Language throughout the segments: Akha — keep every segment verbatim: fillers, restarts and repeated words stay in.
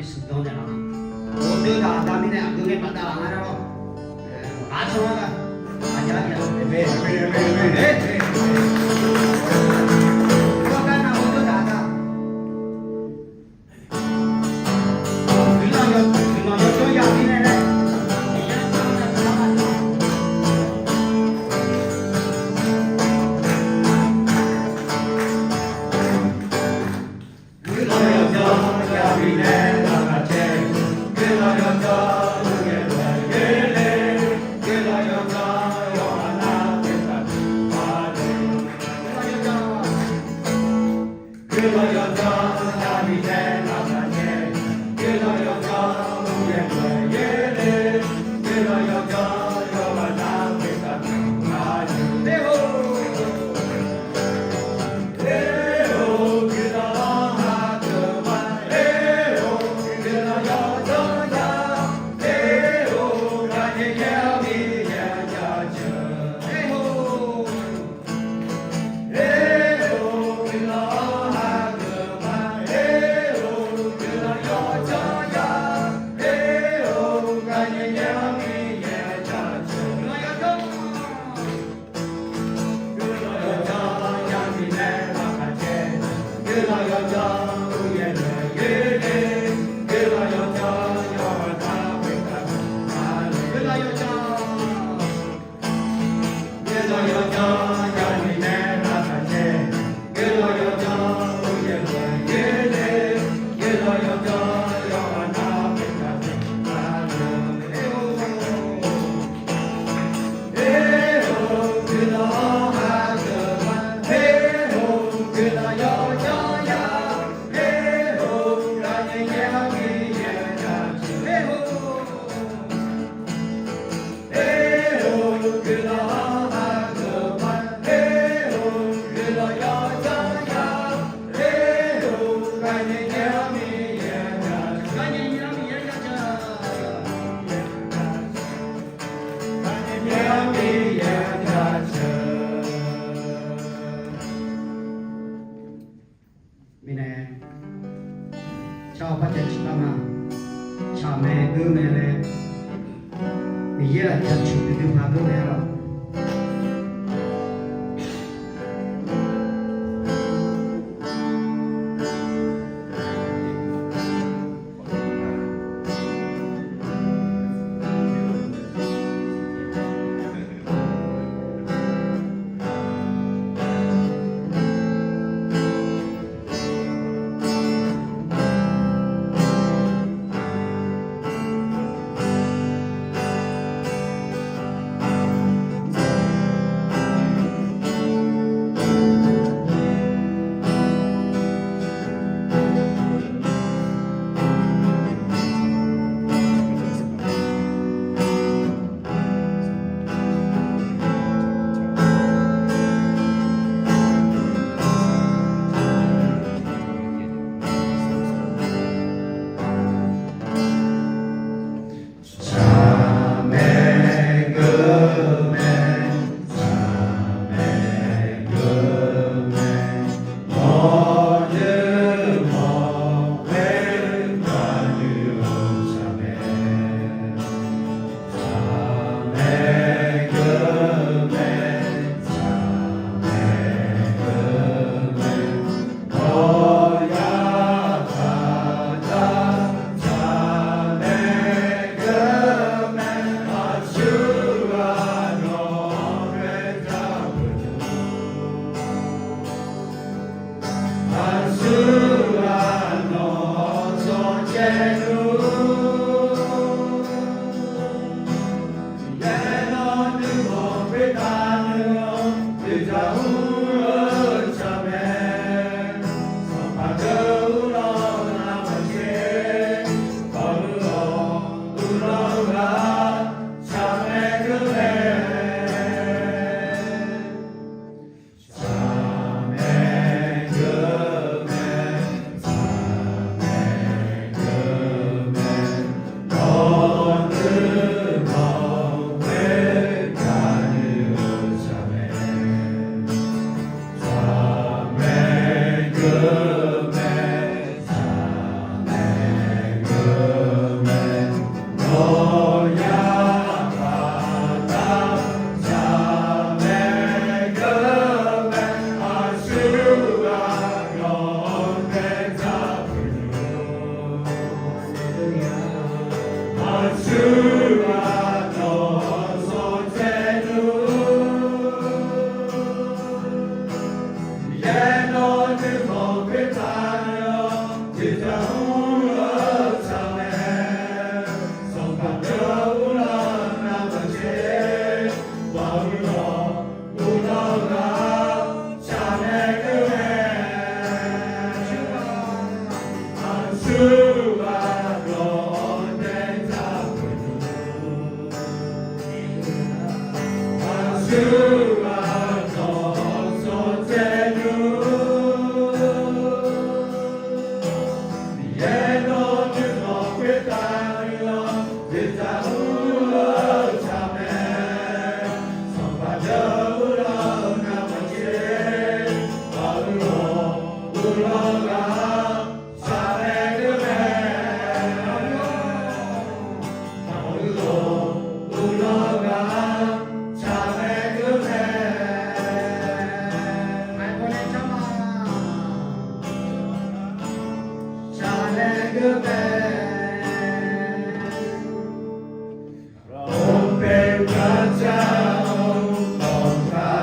Yeqsur dawr naeqlaf-a. Ghofdui taq aqda mirnae aqgeu ngae bafdav laf nga nar lawr. Aqcawq-a aqja aqja. Ghofdui taq aqda. Guiqlanq yawdzanr ya mirnae laer. Mirnae, tsawrhaq par caev ciqlar ma. Tsaq mae geur mae laer, Miqyaer-aq jaceuq duidui paq geur mae-a lawq. พระองค์เป็นพระเจ้าของข้า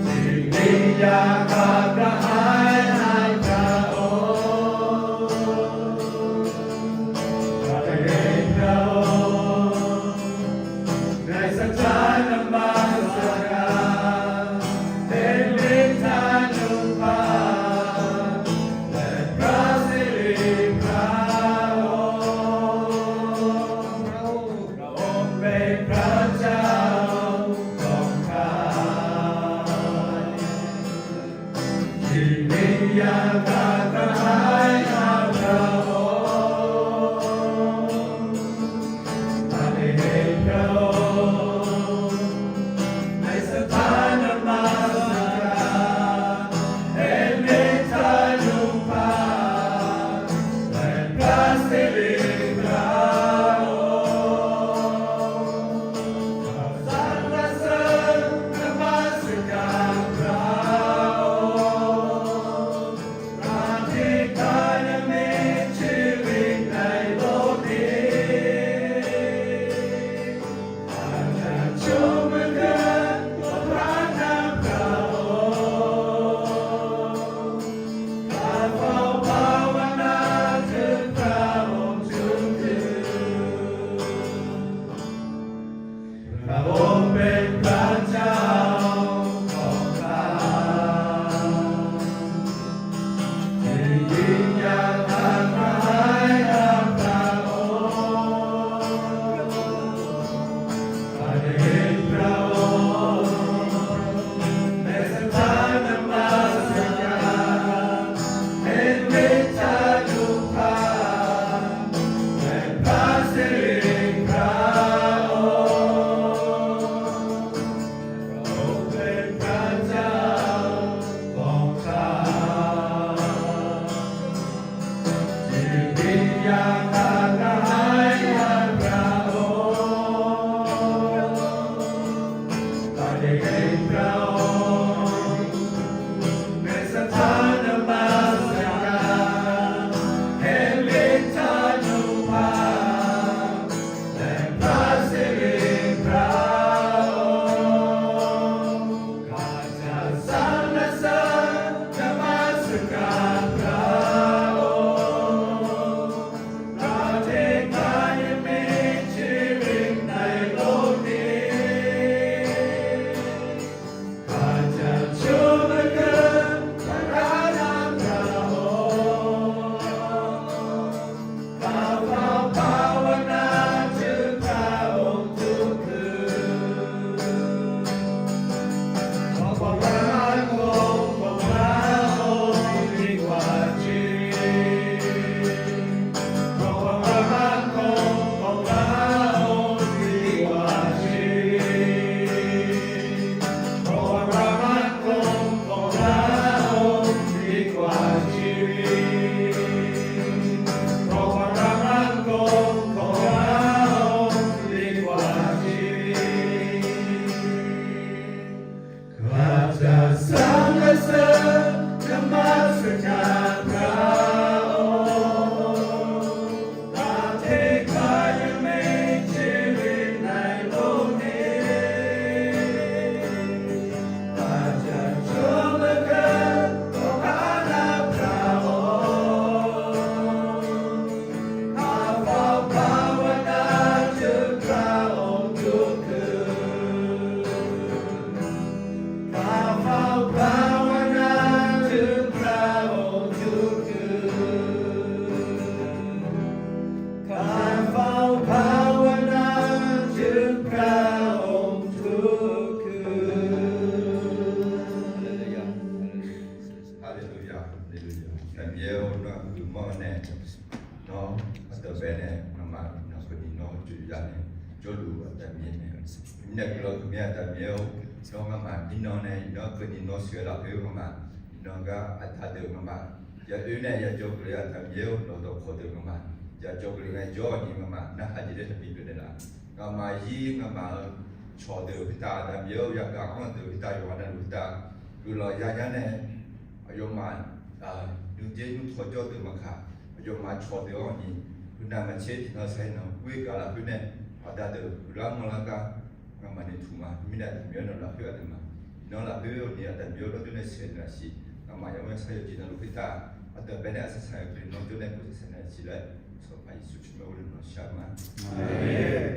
จิตวิญญาณข้ากระหายหาพระองค์ ข้าได้เห็นพระองค์ ในสถานนมัสการ เป็นฤทธานุภาพ และพระสิริพระองค์ พระองค์เป็นพระเจ้าของข้า จิตวิญญาณข้ากระหายหาพระองค์ ข้าได้เห็นพระองค์ ในสถานนมัสการ เห็นฤทธานุภาพ และพระสิริพระองค์ ข้าสรรเสริญนมัสการพระองค์ ตราบที่ข้ายังมีชีวิตในโลกนี้ ข้าจะชูมือขึ้นสรรเสริญพระองค์ ข้าเฝ้าภาวนาถึงพระองค์ทุกคืน พระองค์เป็นพระเจ้าของข้า ที่วิญญาณข้ากระหายหาพระองค์ ข้าได้เห็นพระองค์ ในสถานนมัสการ เห็นฤทธานุภาพ และพระสิริพระองค์ พระองค์เป็นพระเจ้าของข้า จิตวิญญาณข้ากระหายหาพระองค์ ข้าได้เห็นพระองค์ ในสถานนมัสการ เห็นฤทธานุภาพ และพระสิริพระองค์ ข้าจะสรรเสริญนมัสการพระองค์ ตราบที่ข้ายังมีชีวิตในโลกนี้ ข้าจะชูมือขึ้นสรรเสริญพระองค์ ข้าเฝ้าภาวนาถึงพระองค์ทุกคืน เพราะความรักของพระองค์ยิ่งกว่าชีวิต เพราะความรักของพระองค์ยิ่งกว่าชีวิต เพราะความรักของพระองค์ยิ่งกว่าชีวิต เพราะความรักของพระองค์ยิ่งกว่าชีวิต ข้าจะสรรเสริญนมัสการพระองค์ ตราบที่ข้ายังมีชีวิตในโลกนี้ ข้าจะชูมือขึ้นสรรเสริญพระองค์ ข้าเฝ้าภาวนาถึงพระองค์ทุกคืน ข้าเฝ้าภาวนาถึงพระองค์ทุกคืน ข้าเฝ้าภาวนาถึงพระองค์ทุกคืน Haleluya, haleluya, haleluya. Aqda Miqyaer-or, nawr aqgeu mawr-eu nae, nawr aqdawq bae nae ngamaf iqnan keuvni nawr joyar nae jawrluf-eu Aqda Miqyaer mae. Mirnae guiqlanq huiqmya Aqda Miqyaer-or, nawr ngamaf mirnan nae iqnan keuvni nawr sheuqghae lafkhoer ngamaf iqnan gar aqda deuq ngamaf ya oe nae ya jawr keuvle Aqda Miqyaer-or, nawq-eu dawqkawq deuq ngamaf ya jawr keuvle ngae jawr-awq ni ngamaf narhaq jeq laer taqbi pyeuf naeqlaf. Ngamaf zir ngamaf-eu cawqdeuq khoertav Aqda Miqyaer-or, yagaq anr-eu deuq khoertav yawqha navluf khoertav guiqlanq yanyar nae aqyawfmaf Aq, nymrdzaer nymrtawq jawr deuq maqkaq, aqyawfmaf cawq deuq-anr ni, uqnav maqtser tiqnan saeqnan ghoer gaq lafkhoer nae, aqda deuq uiqlar manrlar gar, ngamaf noeqtmq ma. Mirnae aqda Miqyaer nawq lafkhoer aqduimaf, iqnan lafkhoer ni aqda Miqyaer lawrjawr nae saeqnaeq-a siq. Ngamaf yawf-aer sharyaw jeq navluf khoertav, aqda baenae aqsar saq-eu pyeuf nawr jawr nae bosaeq saeqnaeq-a siq laer, Sanqpaq Yeqsur tsawrmyanr ur-eu nawq shar ma. Aqmeq.